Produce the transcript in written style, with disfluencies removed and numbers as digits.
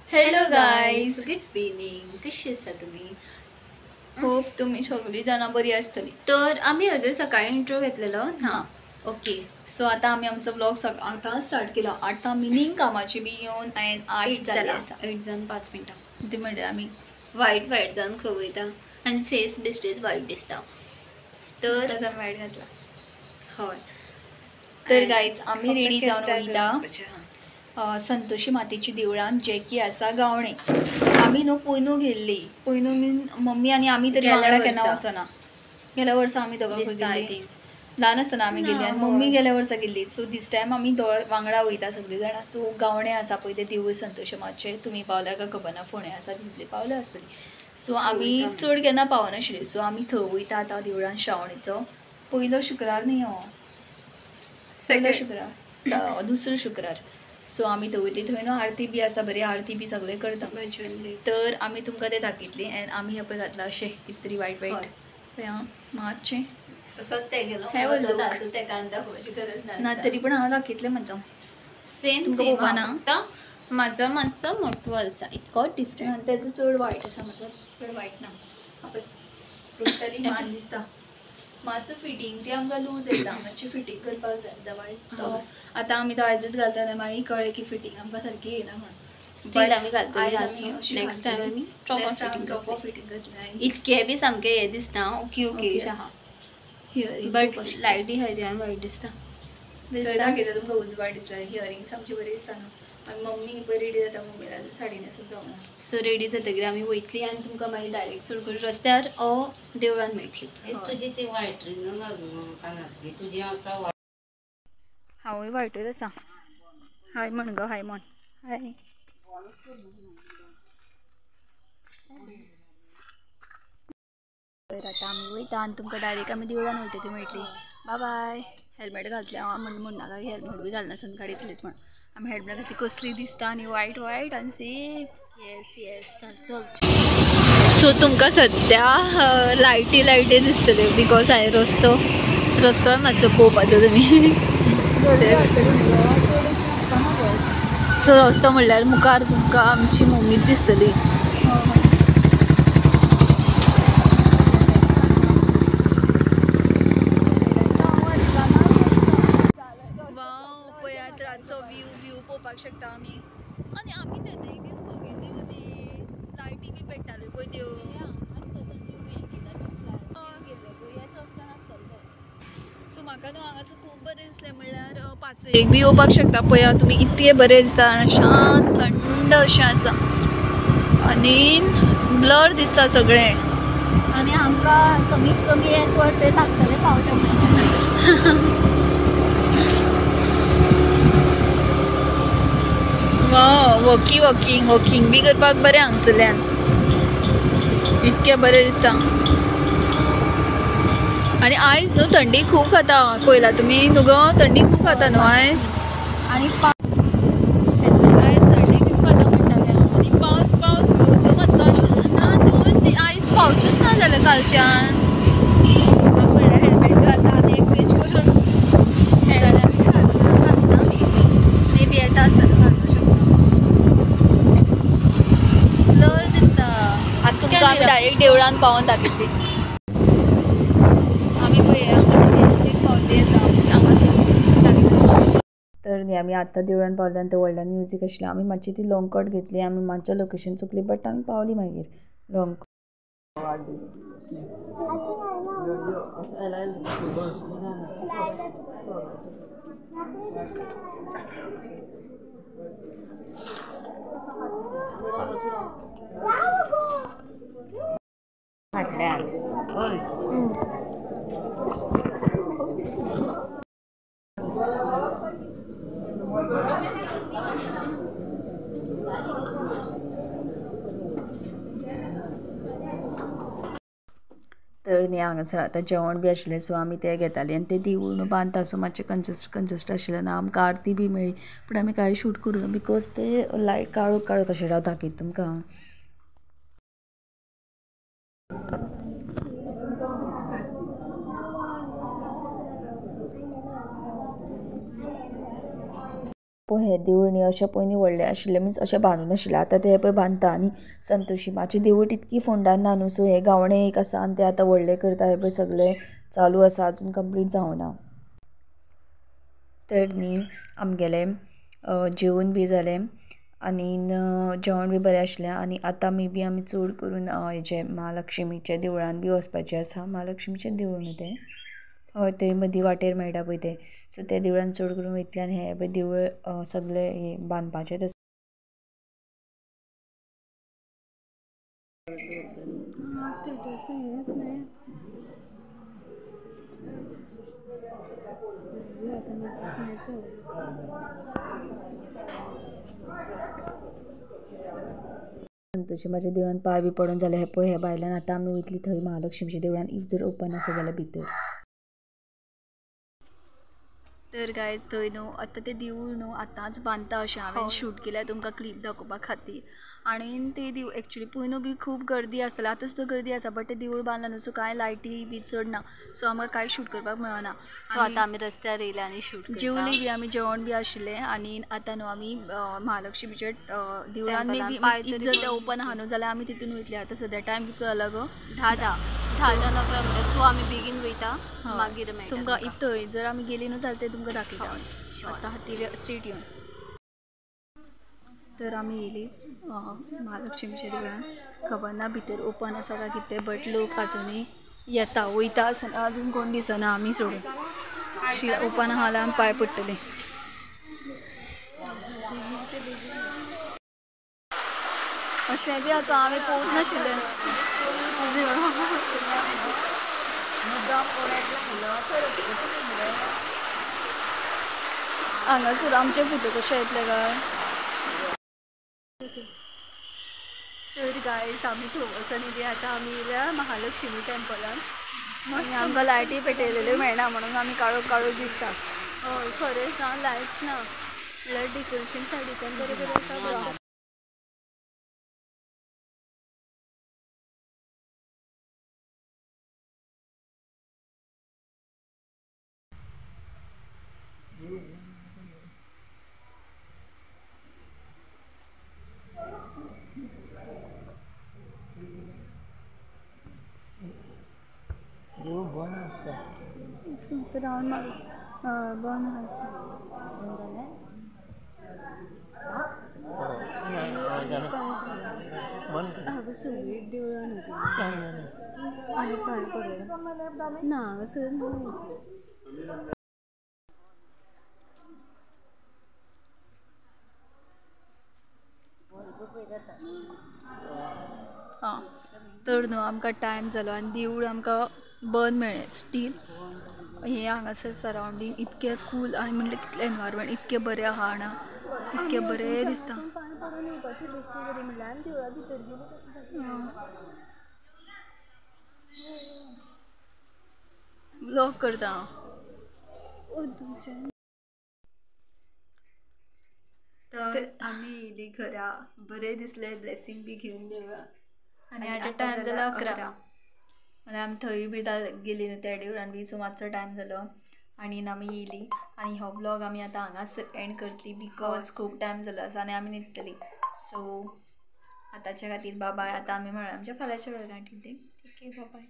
Hello guys, good evening. कशी आसा तुमी? होप तुमी सगळीं जाणां बरी आसतली. तर आमी अदर सकाळी इंट्रो घेतलेलो ना? ओके. सो आतां आमी आमचो व्लॉग आतां स्टार्ट केला. आतां मिनींग कामाची बी येवन हांवें 8 जाली आसा. 8 जावन 5 मिनटां. ती म्हणल्यार आमी वायट वायट जावन खंय वयता आनी फेस बेश्टेच वायट दिसता. तर आतां आमी वायट घातला. हय. तर गायज आमी रेडी जावन वयता संतोषी मातेची देवळान, जे की आसा गावणे. आमी न्हू पयनू गेल्ली, पयनू मीन मम्मी आनी आमी तरी वांगडा केन्ना वचना. गेल्या वर्सा आमी दोगां गेल्ली, ल्हान आसतना आमी गेली आनी मम्मी गेल्या वर्सा गेल्ली. सो दीस टायम आमी वांगडा वयता सगळीं जाणां. सो गावणे आसा पळय तें देवूळ संतोषी मातशें, तुमी पावल्या काय खबर ना, फोंड्या आसा तितली पावल्या आसतली. सो आमी चड केन्ना पावनाशिल्ली. सो आमी थंय वयता आतां देवळान. श्रावणीचो पयलो शुक्रार न्ही हो, पयलो शुक्रार, दुसरो शुक्रार. सो आमी थंय वयतली, थंय न्हू आरती बी आसता, बरी आरती बी सगळें करता. तर आमी तुमकां तें दाखयतली. एंड आमी हें पळय घातलां अशें कितें तरी वायट वायट पळय आं, मातशें ना तरी पण हांव दाखयतलें म्हजो सेम सेम ना, म्हाजो मातसो मोटवो आसा, इतको डिफरंट. तेजो चड वायट आसा, म्हजो चड वायट ना. टोटली मान दिसता मातसो फिटींग ती आमकां लूज येता, मातशी फिटींग करपाक जाय. अदरवायज तो आतां आमी तो आयजूच घालता मागीर कळ्ळें की फिटींग आमकां सारकी येना म्हणून. स्टील आमी घालतली नेक्स्ट टायम आमी प्रॉपर फिटींग घातली. इतके बी सामकें हें दिसता. ओके ओके आहा, बट लायटी खातीर आमी वायट दिसता. दाखयता तुमकां उजवाड दिसता. हियरिंग्स आमची बरी दिसता न्हू. आनी मम्मी पळय रेडी जाता, मम्मीला साडी न्हेसून जावना. सो रेडी जातकीर आमी वयतली आनी तुमकां मागीर डायरेक्ट चड करून रस्त्यार ओ देवळान मेळटली. तुजी ती वायट कानांतली तुजी आसा. हांवूय वायटूच आसा. हाय म्हण गो, हाय म्हण. हाय. तर आतां आमी वयता आनी तुमकां डायरेक्ट आमी देवळान वयता ती मेळटली. बाय बाय. हेल्मेट घातलें हांव म्हण म्हणनाका हेल्मेट बी घालनासतना गाडी चलयत म्हण. आमी हेल्मेट घातली कसली दिसता आनी वायट वायट आनी सेफ. येस येस, चल चल. सो तुमकां सद्या लायटी लायटी दिसतल्यो because हांवें रस्तो रस्तोय मातसो पळोवपाचो तुमी. सो रस्तो म्हणल्यार मुखार तुमकां आमची मम्मीच दिसतली. शकता आमी. आनी आमी तेन्ना एक दीस खंय गेल्ली गो ती लायटी बी पेट्टाल्यो पळय त्यो. सो म्हाका न्हू हांगासर खूब बरें दिसलें. म्हणल्यार 5 बी येवपाक शकता पळया तुमी, इतकें बरें दिसता आनी शांत थंड अशें आसा आनी ब्लर दिसता सगळें. आनी आमकां कमीत कमी एक वर तरी लागतलें पावता. वॉकिंग वॉकिंग वॉकिंग बी करपाक बरें हांगसरल्यान, इतकें बरें दिसता. आनी आयज न्हू थंडी खूब खाता, पळयला तुमी न्हू गो, थंडी खूब खाता न्हू आयज. आनी आयज थंडी खूब खाता म्हणटालें हांव. आनी पावस पावस खूब मातसो आशिल्लो ना, 2 आयज पावसूच ना जालो कालच्यान. म्हणल्यार हेल्मेट घालता आमी एक्सचेंज करून घालता आमी, मे बी येता आसतना घालूं शकता. ब्लर दिसता. आतां तुमकां आमी डायरेक्ट देवळान पावोन दाखयतली. आमी पळय पावल्ली आसा हांगासर दाखयता. तर न्ही आमी आत्तां देवळान पावले आनी थंय व्हडल्यान म्युजीक आशिल्लें. आमी मातशी ती लॉंग कट घेतली, आमी मातशें लोकेशन चुकली बट आमी पावली मागीर लॉंग. फाटल्यान हय. तर न्ही हांगासर आतां जेवण बी आशिल्लें. सो आमी तें घेतालीं आनी तें देवूळ न्हू बांदता. सो मातशें कंजस्ट कंजस्ट आशिल्लें ना, आमकां आरती बी मेळ्ळी पूण आमी कांय शूट करूं ना because ते लायट काळोख काळोख आशिल्लें. हांव दाखयता तुमकां. पळय हें देवूळ न्ही अशें पयलीं व्हडलें आशिल्लें, मिन्स अशें बांदून आशिल्लें, आतां तें पळय बांदता. आनी संतोशी माचें देवूळ तितकी फोंडान ना न्हू, सो हें गावणें एक आसा आनी तें आतां व्हडलें करता. हें पळय सगळें चालू आसा, अजून कंप्लीट जावना. तर न्ही आमगेलें जेवन बी जालें आनी जेवण बी बरें आशिल्लें. आनी आतां मे बी आमी चड करून हेजे महालक्ष्मीच्या देवळान बी वचपाचें आसा. महालक्ष्मीचें देवूळ न्हू तें, हय थंय मदीं वाटेर मेळटा पळय तें, सो त्या देवळान चड करून वयतलें. आनी हें पळय देवूळ सगळें हें बांदपाचेंच आसा. संतोशी म्हाज्या देवळान पांय बी पडून जालें. हें पळय हे भायल्यान आतां आमी वयतली थंय महालक्ष्मीच्या देवळान, if जर ओपन आसा जाल्यार भितर. तर गायज थंय न्हू आतां तें देवूळ न्हू आतांच बांदता अशें हांवें शूट केल्या तुमकां क्लिप दाखोवपा खातीर. आनी तें देवूळ एक्चुली पयनू बी खूब गर्दी आसताली, आतां सुद्दां गर्दी आसा, बट तें देवूळ बांदलां न्हू, सो कांय लायटी बी चड ना, सो आमकां कांय शूट करपाक मेळना. सो आतां आमी रस्त्यार येयले आनी शूट जेवली बी आमी, जेवण बी आशिल्लें. आनी आतां न्हू आमी महालक्ष्मीच्या देवळान मे बी if जर तें ओपन आहा न्हू जाल्यार आमी तितून वयतली. आतां सद्या टायम कितलो जाला गो? 10:10 11 म्हणटा. सो आमी बेगीन वयता, मागीर मेळटा तुमकां. If थंय जर आमी गेली न्हू जाल्यार तें तुमकां दाखयता आतां खातीर स्टेट येवन. तर आमी येयलीच महालक्ष्मीच्या देवळान, खबर ना भितर ओपन आसा काय कितें, बट लोक आजुनूय येता वयता आसतना अजून कोण दिसना आमी सोडून. ओपन आहा जाल्यार आमी पांय पडटलीं. अशें बी आसा, आमी पळोवंक नाशिल्लें. हांगासर आमचे फोटो कशे येतले काय? तर गायज आमी थंय वचून येयली. आतां आमी येयल्या महालक्ष्मी टेम्पलान. आनी आमकां लायटी पेटयलेल्यो मेळना म्हणून आमी काळोख काळोख दिसता. हय खरेंच ना, लायट्स ना, म्हणल्यार डेकोरेशन सायडीच्यान बरें बरें आसा. राउंड मार बंद आसता. हांगा सगळीं देवळां न्हू आमी पांय पडया ना हांगासर न्हू. आं तर न्हू आमकां टायम जालो आनी देवूळ आमकां बंद मेळ्ळें. स्टील हें हांगासर सरावंडींग इतकें कूल आनी म्हणल्यार कितलें एनवायरमेंट इतकें बरें आहा जाणा, इतकें बरें दिसता. ब्लॉग करता हांव. तर आमी येयली घरा, बरें दिसलें, ब्लेसींग बी घेवन देवळा. आनी आतां टायम जाला 11. म्हणल्यार आमी थंय बी गेली न्हू त्या देवळान बी, सो मातसो टायम जालो आनी आमी येयली. आनी हो ब्लॉग आमी आतां हांगाच एंड करतली because खूब टायम जालो आसा आनी आमी न्हिदतली. सो आतांच्या खातीर बाय. आतां आमी मेळया आमच्या फाल्यांच्या ब्लॉगान. ठीक आहे, बाय.